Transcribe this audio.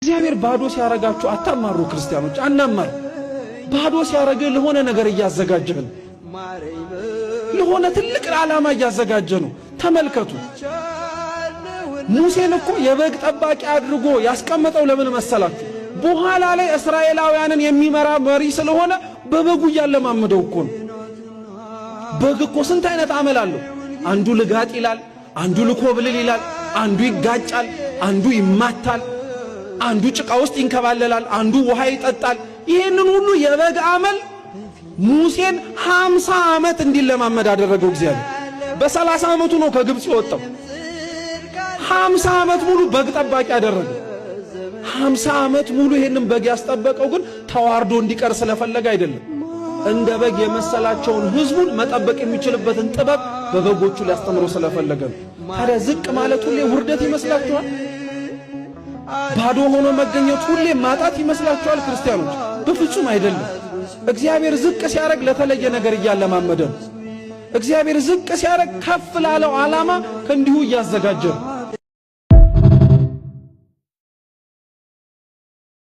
እግዚአብሔር ባዶ ሲያረጋችሁ አታማሩ። ክርስቲያኖች አናማር። ባዶ ሲያረግህ ለሆነ ነገር እያዘጋጀህ ነው። ለሆነ ትልቅ ዓላማ እያዘጋጀ ነው። ተመልከቱ። ሙሴን እኮ የበግ ጠባቂ አድርጎ ያስቀመጠው ለምን መሰላችሁ? በኋላ ላይ እስራኤላውያንን የሚመራ መሪ ስለሆነ በበጉ እያለማመደው እኮ ነው። በግ እኮ ስንት አይነት አመል አለው። አንዱ ልጋጥ ይላል፣ አንዱ ልኮብልል ይላል፣ አንዱ ይጋጫል፣ አንዱ ይማታል፣ አንዱ ጭቃ ውስጥ ይንከባለላል፣ አንዱ ውሃ ይጠጣል። ይህንን ሁሉ የበግ አመል ሙሴን 50 ዓመት እንዲለማመድ አደረገው እግዚአብሔር። በ30 ዓመቱ ነው ከግብፅ የወጣው። 50 ዓመት ሙሉ በግ ጠባቂ አደረገው። 50 ዓመት ሙሉ ይሄንን በግ ያስጠበቀው ግን ተዋርዶ እንዲቀር ስለፈለገ አይደለም። እንደ በግ የመሰላቸውን ሕዝቡን መጠበቅ የሚችልበትን ጥበብ በበጎቹ ሊያስተምረው ስለፈለገ ነው። ታዲያ ዝቅ ማለት ሁሌ ውርደት ይመስላችኋል? ባዶ ሆኖ መገኘት ሁሌ ማጣት ይመስላችኋል? ክርስቲያኖች፣ በፍጹም አይደለም። እግዚአብሔር ዝቅ ሲያደርግ ለተለየ ነገር እያለማመደ ነው። እግዚአብሔር ዝቅ ሲያደርግ ከፍ ላለው ዓላማ ከእንዲሁ እያዘጋጀ ነው።